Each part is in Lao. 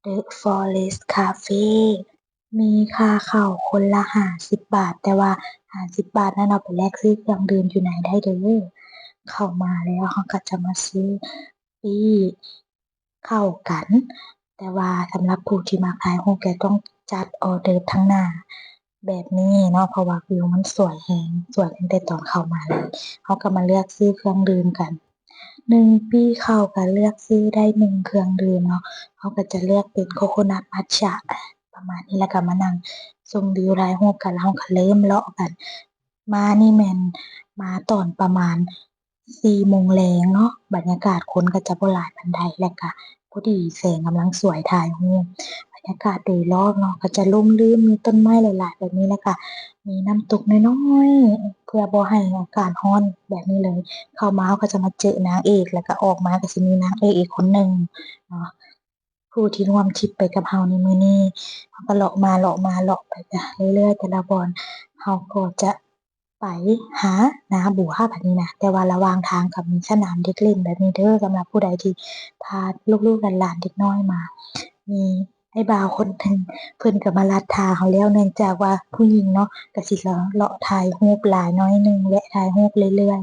The Forest Cafe ມີຄ່າເຂົ້າຄົນລະຫ້າສິບບາດ, ແຕ່ວ່າຫ້າສິບບາດນັ້ນເອົາໄປແລກຊື້ເຄື່ອງດື່ມຢູ່ໃນໄດ້ເດີ້. ເຂົ້າມາແລ້ວເຮົາກໍຈະມາຊື້ປີ້ເຂົ້າກັນ, ແຕ່ວ່າສຳລັບຜູ້ທີ່ມັກຖ່າຍຮູບກໍຕ້ອງຈັດອອເດີບທາງໜ້າແບບນີ້ເນາະ, ເພາະວ່າວິວມັນສວຍແຮງ, ສວຍຕັ້ງແຕ່ຕອນເຂົ້າມາເລີຍ. ເຮົາກໍມາເລືອກຊື້ເຄື່ອງດື່ມກັນ. ໜຶ່ງປີ້ເຂົ້າກໍເລືອກຊື້ໄດ້ໜຶ່ງເຄື່ອງດື່ມເນາະ, ເຮົາກໍຈະເລືອກເປັນໂຄໂຄນັດມັດຈະປະມານນີ້, ແລ້ວກໍມານັ່ງຊົມວິວຖ່າຍຮູບກັນ, ແລ້ວເຮົາກໍເລີ່ມເລາະກັນ. ມານີ້ແມ່ນມາຕອນປະມານສີ່ໂມງແລງເນາະ, ບັນຍາກາດຄົນກໍຈະບໍ່ຫຼາຍປານໃດ, ແລ້ວກໍພໍດີແສງກຳລັງສວຍຖ່າຍຮູບ. ບັນຍາກາດໂດຍລອບເນາະ ກໍຈະຮົ່ມລື່ນ, ມີຕົ້ນໄມ້ຫຼາຍໆແບບນີ້, ແລ້ວກໍມີນ້ຳຕົກນ້ອຍໆ ເພື່ອບໍ່ໃຫ້ອາກາດຮ້ອນແບບນີ້ເລີຍ. ເຂົ້າມາເຮົາກໍຈະມາເຈີນາງເອກ, ແລ້ວກໍອອກມາກໍຊິມີນາງເອກອີກຄົນໜຶ່ງເນາະ ຜູ້ທີ່ຮ່ວມທຣິບໄປກັບເຮົາໃນມື້ນີ້. ເຮົາກໍເລາະມາເລາະມາເລາະໄປເລື້ອຍໆ ແຕ່ລະບ່ອນ, ເຮົາກໍຈະໄປຫານາບົວບາດນີ້ນະ, ແຕ່ວ່າລະຫວ່າງທາງກໍມີສະໜາມເດັກຫຼິ້ນແບບນີ້ເດີ້, ສຳລັບຜູ້ໃດທີ່ພາລູກໆຫຼານໆເດັກນ້ອຍມາ. ມີອ້າຍບ່າວຄົນໜຶ່ງ ເພິ່ນກໍມາລັດທ່າເຮົາແລ້ວ, ເນື່ອງຈາກວ່າຜູ້ຍິງເນາະ ກໍຊິເລາະ ເລາະຖ່າຍຮູບຫຼາຍໜ້ອຍໜຶ່ງ, ແວະຖ່າຍຮູບເລື້ອຍ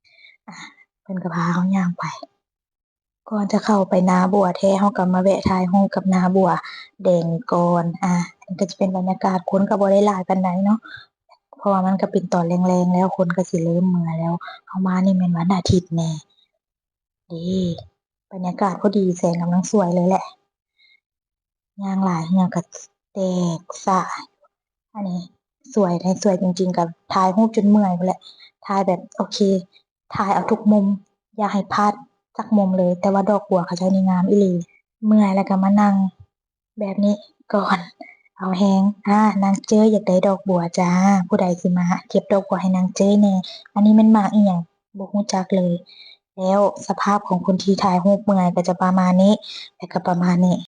ໆ. ອາ ເພິ່ນກໍພາເຮົາຍ່າງໄປ. ກ່ອນຈະເຂົ້າໄປນາບົວແທ້ ເຮົາກໍມາແວະຖ່າຍຮູບກັບນາບົວແດງກ່ອນ. ອາ ອັນນີ້ກໍຈະເປັນບັນຍາກາດ, ຄົນກໍບໍ່ໄດ້ຫຼາຍປານໃດເນາະ ເພາະວ່າມັນກໍເປັນຕອນແລງໆແລ້ວ, ຄົນກໍຊິເລີ່ມເມືອແລ້ວ. ເຮົາມານີ້ແມ່ນວັນອາທິດແນ່ເດ້, ບັນຍາກາດພໍດີ, ແສງກຳລັງສວຍເລີຍແຫຼະ. ຍ່າງຫຼາຍເຫື່ອກໍແຕກສະ. ອັນນີ້ສວຍໃດ໋ ສວຍຈິງໆ, ກໍຖ່າຍຮູບຈົນເມື່ອຍພຸ້ນແຫຼະ, ຖ່າຍແບບ ໂອເຄ ຖ່າຍເອົາທຸກມຸມ, ຢ່າໃຫ້ພາດຈັກມຸມເລີຍ. ແຕ່ວ່າດອກບົວເຂົາເຈົ້ານີ້ງາມອີ່ຫຼີ. ເມື່ອຍແລ້ວກໍມານັ່ງແບບນີ້ກ່ອນ, ເອົາແຮງ. ອາ ນາງເຈີ້ຍຢາກໄດ້ດອກບົວຈ້າ, ຜູ້ໃດຊິມາເກັບດອກບົວໃຫ້ນາງເຈີ້ຍແດ່? ອັນນີ້ແມ່ນໝາກອີ່ຫຍັງ? ບໍ່ຮູ້ຈັກເລີຍ. ແລ້ວສະພາບຂອງຄົນທີ່ຖ່າຍຮູບເມື່ອຍກໍຈະປະມານນີ້ ແລ້ວກໍປະມານນີ້.